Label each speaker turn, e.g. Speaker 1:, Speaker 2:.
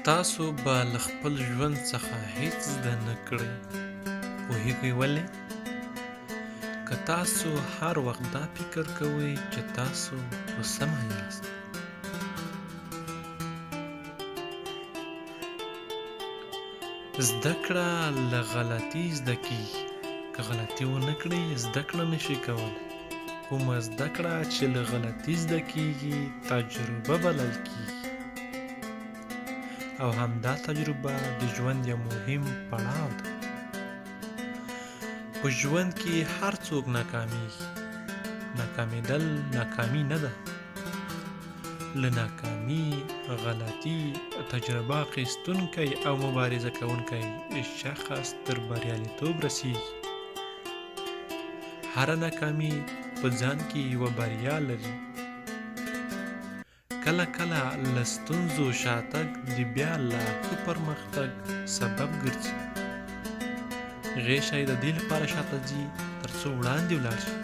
Speaker 1: تاسو به له خپل ژوند څخه هیڅ زده نه کړئ. پوهېږئ ولې؟ که تاسو هر وخت دا فکر کوئ چې تاسو په سمه یاست. زده کړه له غلطي زده کېږي. که غلطي ونه کړئ، زده کړه نشئ کولی. کومه زده کړه چې له غلطي زده کېږي، تجربه بلل کېږي. او همدا تجربه د ژوند یو مهم پړاو دی. په ژوند کې هر څوک ناکامېږي. ناکامېدل ناکامي نه ده. له ناکامي، غلطي، تجربه اخیستونکی او مبارزه کوونکی شخص تر بریالیتوب رسېږي. هره ناکامي په ځان کې یوه بریا لري. کله کله له ستونزو شاتګ د بیا لا ښه پرمختګ سبب ګرځي. غیشی د دې لپاره شاته ځي ترڅو وړاندې ولاړ شي.